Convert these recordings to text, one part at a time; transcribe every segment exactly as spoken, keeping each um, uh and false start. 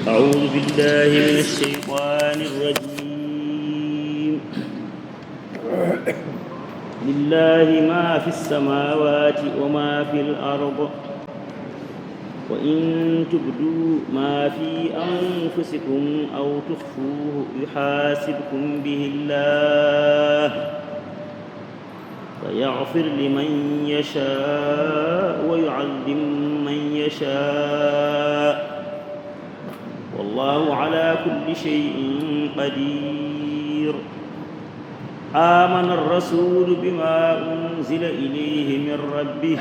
أعوذ بالله من الشيطان الرجيم. لله ما في السماوات وما في الأرض، وإن تبدوا ما في أنفسكم أو تخفوه يحاسبكم به الله، فيغفر لمن يشاء ويعذب من يشاء، والله على كل شيء قدير. آمن الرسول بما أنزل إليه من ربه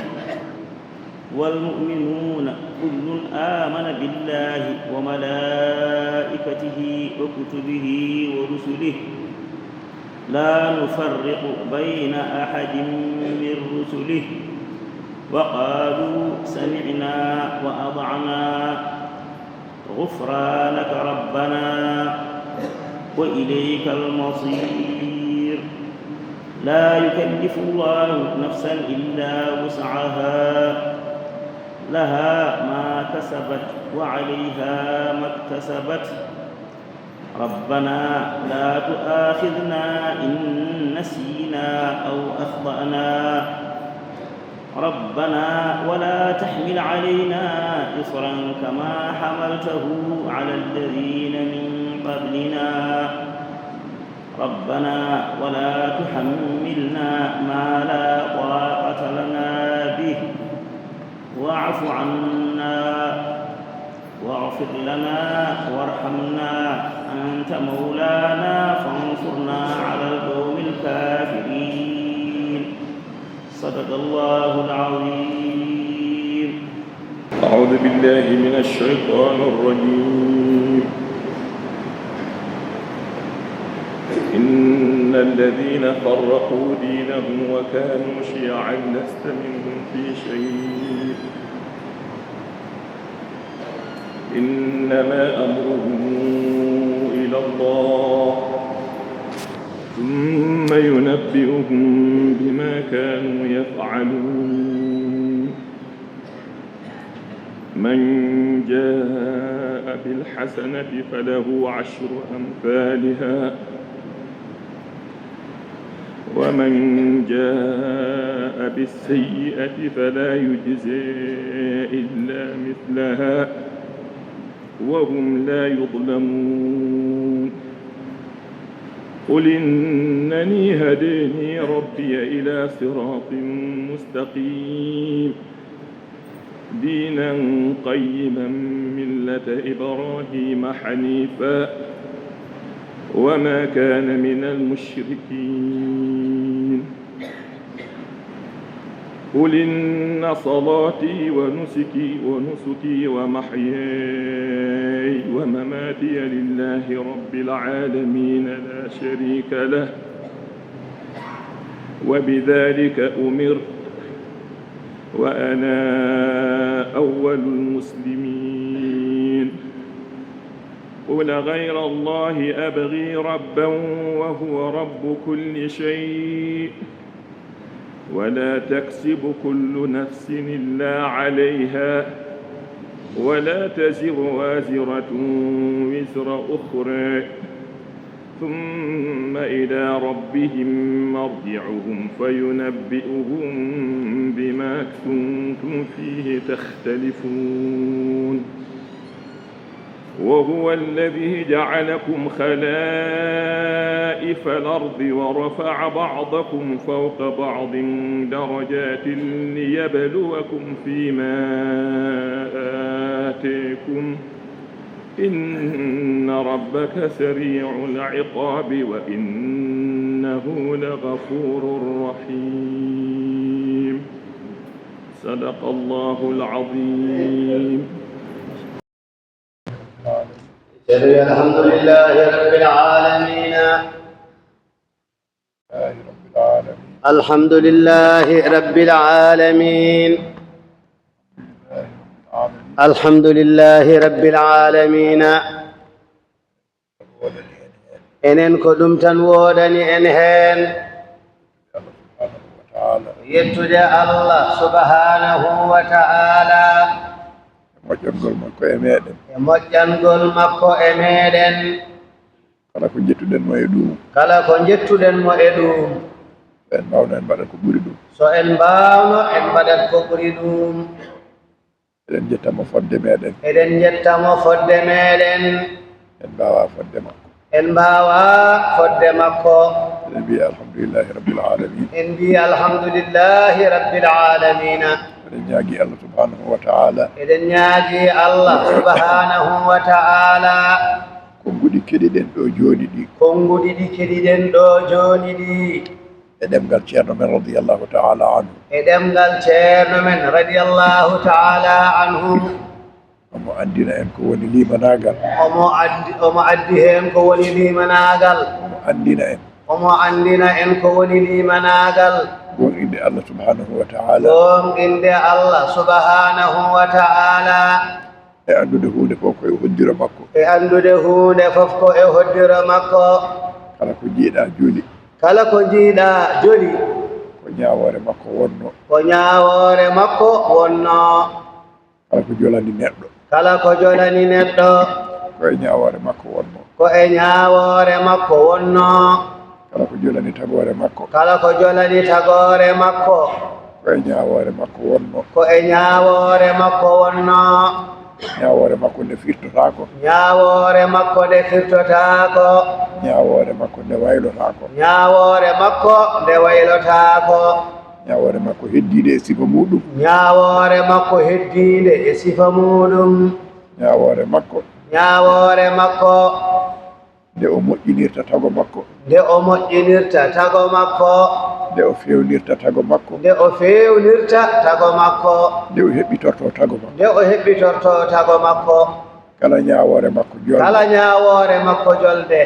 والمؤمنون كل آمن بالله وملائكته وكتبه ورسله لا نفرق بين أحد من رسله وقالوا سمعنا وأطعنا غفرانك ربنا وإليك المصير. لا يكلف الله نفسا إلا وسعها، لها ما كسبت وعليها ما اكتسبت. ربنا لا تؤاخذنا إن نسينا أو أخطأنا. ربنا ولا تحمل علينا إصرا كما حملته على الذين من قبلنا. ربنا ولا تحملنا ما لا طاقة لنا به واعف عنا واغفر لنا وارحمنا أنت مولانا فانصرنا على القوم الكافرين. صدق الله العظيم. أعوذ بالله من الشيطان الرجيم. إن الذين فرقوا دينهم وكانوا شيعا لست منهم في شيء إنما أمرهم إلى الله ثم ينبئهم بما كانوا يفعلون. من جاء بالحسنة فله عشر أمثالها ومن جاء بالسيئة فلا يجزى إلا مثلها وهم لا يظلمون. قل إنني هداني ربي إلى صراط مستقيم دينا قيما ملة إبراهيم حنيفا وما كان من المشركين. قل إن صلاتي ونسكي ونسكي ومحياي ومماتي لله رب العالمين لا شريك له وبذلك أمرت وأنا أول المسلمين. قل غير الله أبغي ربا وهو رب كل شيء ولا تكسب كل نفس إلا عليها ولا تزر وازرة وزر أخرى ثم إلى ربهم مرجعهم فينبئهم بما كنتم فيه تختلفون. وهو الذي جعلكم خلائف الأرض ورفع بعضكم فوق بعض درجات ليبلوكم فيما آتيكم إن ربك سريع العقاب وإنه لغفور رحيم. صدق الله العظيم. الحمد لله رب العالمين. الحمد لله رب العالمين. الحمد لله رب العالمين. Enen ko ɗum tan woodani en heen. Yettude Allah subhanahu wa ta'ala. Moƴƴangol makko e meɗen. E moƴƴangol makko e meɗen. Kala ko njettuɗen mo e ɗum. Kala ko njettuɗen mo e ɗum. En mbaawno en mbaɗat ko ɓuri ɗum. So en mbaawno en mbaɗat ko ɓuri ɗum. Eɗen njetta mo fodde meɗen. Eɗen njetta mo fodde meɗen. En mbaawaa fodde makko. En mbaawaa fodde makko. Eɗen mbiya alhamdulillahi rabbil alamin. En mbiya alhamdulillahi rabbil alamina. Eɗen ñaagi Allah subhanahu wa ta'ala. Eɗen ñaagi Allah subhanahu wa ta'ala. Konnguɗi keɗiɗen ɗo jooni ɗi. Konnguɗi ɗi keɗiɗen ɗo jooni ɗi. E ɗemngal ceerno men radiyallahu ta'ala anhu. E ɗemngal ceerno men radiyallahu ta'ala anhu. Omo anndina en ko woni limanaagal. Omo addi, omo addi heen ko woni limanaagal. Omo anndina en. Omo anndina en ko woni limanaagal. Goonɗinde Allah subhanahu wa ta'ala. Goonɗinde Allah subhanahu wa ta'ala. E anndude huunde fof ko e hoddiro makko. E anndude huunde fof ko e hoddiro makko. Kala ko njiiɗaa joli. Kala ko njiiɗaa joli. Ko ñaawoore makko wonnoo. Ko ñaawoore makko wonnoo. Kala ko jolani neɗɗo. Kala ko jolani neɗɗo. Ko e ñaawoore makko wonnoo. Ko e ñaawoore makko wonnoo. Kala ko jolani tagoore makko. Kala ko jolani tagoore makko. Ko e ñaawoore makko wonnoo. Ko e ñaawoore makko wonnoo. Ñaawoore makko nde firtotaako. Ñaawoore makko nde firtotaako. Ñaawoore makko nde waylotaako. Ñaawoore makko nde waylotaako. Ñaawoore makko heddiinde e sifa muuɗum. Ñaawoore makko heddiinde e sifa muuɗum. Ñaawoore makko. Ñaawoore makko. Nde o moƴƴinirta tago makko. Nde o moƴƴinirta tago makko. Nde o feewnirta tago makko. Nde o feewnirta tago makko. Nde o heɓɓitorto tago makko. Nde o heɓɓitorto tago makko. Kala ñaawoore makko jolde. Kala ñaawoore makko jolde.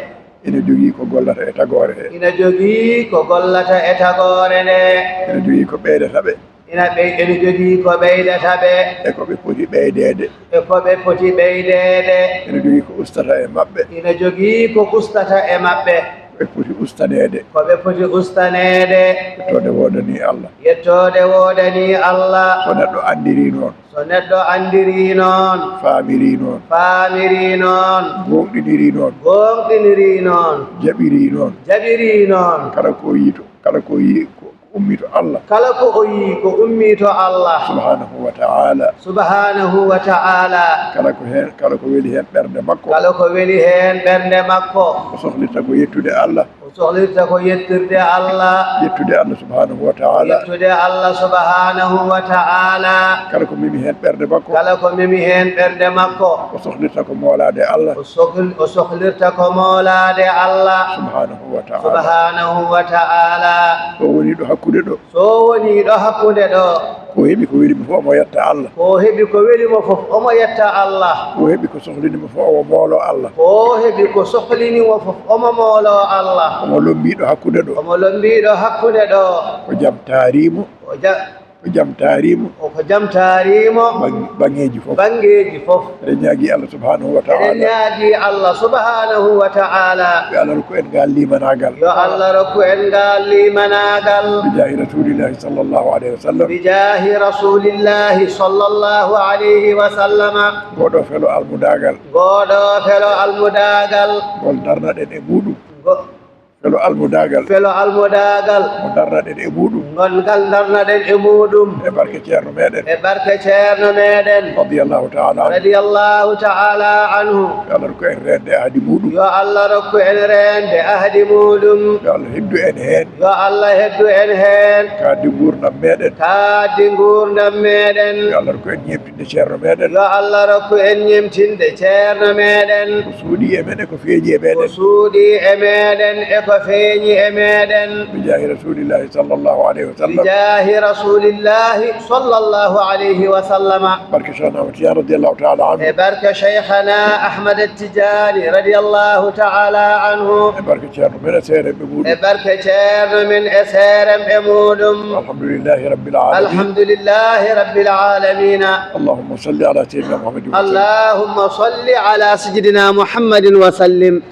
Ina jogii ko gollata e tagoore he. Ina jogii ko gollata e tagoore nde. Ina jogii ko ɓeydata ɓe. Ina ɓey-, ene jogii ko ɓeydata ɓe. E ko ɓe poti ɓeydeede. E ko ɓe poti ɓeydeede. Ene jogii ko ustata e maɓɓe. Ina jogii ko ustata e maɓɓe. Ko ɓe poti ustaneede. Ko ɓe poti ustaneede. Yettoode woodanii Allah. Yettoode woodanii Allah. So neɗɗo anndiri noon. So neɗɗo anndiri noon. Faamiri noon. Faamiri noon. Gooŋɗiniri noon. Gooŋɗiniri noon. Jaɓiri noon. Jaɓiri noon. Kala ko yiito, kala ko yi-, ko ummii to Allah. Kala ko o yii ko ummii to Allah. Subhanahu wa ta'ala. Subhanahu wa ta'ala. Kala ko heen, kala ko weli heen ɓernde makko. Kala ko weli heen ɓernde makko. O sohlirta ko yettude Allah. O sohlirta ko yettirde Allah. Yettude Allah subhanahu wa ta'ala. Yettude Allah subhanahu wa ta'ala. Kala ko memi heen ɓernde makko. Kala ko memi heen ɓernde makko. O sohlirta ko moolaade Allah. O sohl-, o sohlirta ko moolaade Allah. Subhanahu wa ta'ala. Subhanahu wa ta'ala. So wonii ɗo hakkunde ɗo. So wonii ɗo hakkunde ɗo. Ko heɓi ko weli mo fof omo yetta Allah. Ko heɓi ko weli mo fof omo yetta Allah. Ko heɓi ko sohlini mo fof omo moolo Allah. Ko heɓi ko sohlini mo fof omo moolo Allah. Omo lombii ɗo hakkunde ɗo. Omo lombii ɗo hakkunde ɗo. Ko jam taari mo. O ja- Ko jam taari mo. O ko jam taari mo. Bang-, baŋŋeeji fof. Baŋŋeeji fof. Eɗen ñaagi Allah subhanahu wa ta'ala. Eɗen ñaagi Allah subhanahu wa ta'ala. Yo Allah rokku en ngal limanaagal. Yo Allah rokku en ngal limanaagal. Bi jaahi Rasulillahi sallallahu alayhi wa sallam. Bi jaahi Rasulillahi sallallahu alayhi wa sallama. Ngoo ɗo felo almudaagal. Ngoo ɗo felo almudaagal. Ngol darnaɗen e muɗum. Ngo- Felo almudaagal. Felo almudaagal. Mo darnaɗen e muɗum. Ngon ngal darnaɗen e muɗum. E barke ceerno meɗen. E barke ceerno meɗen. Radiyallahu ta'ala anhu. Radiyallahu ta'ala anhu. Yo Allah rokku en reende ahdi muɗum. Yo Allah rokku en reende ahdi muɗum. Yo Allah heddu en heen. Yo Allah heddu en heen. Ka addi nguurndam meɗen. Ka addi nguurndam meɗen. Yo Allah rokku en ñeemtinde ceerno meɗen. Yo Allah rokku en ñeemtinde ceerno meɗen. Ko suuɗi e men e ko feeñi e meɗen. Ko suuɗi e meɗen e ko feeñi e meɗen. Bi jaahi Rasulillahi sallallahu alayhi wa sallam. Bi jaahi Rasulillahi sallallahu alayhi wa sallama. Barke Cheikhna Ahmad Tidiane radiyallahu ta'ala anhu. E barke Cheikhna Ahmad Tidiane radiyallahu ta'ala anhu. E barke ceerno men e seeremɓe muɗum. E barke ceerno men e seeremɓe muɗum. Alhamdulillahi rabbil alamin. Alhamdulillahi rabbil alamina. Allahumma salli ala sayyidina Muhammadin wa sallim. Allahumma salli ala sayyidina Muhammadin wa sallim.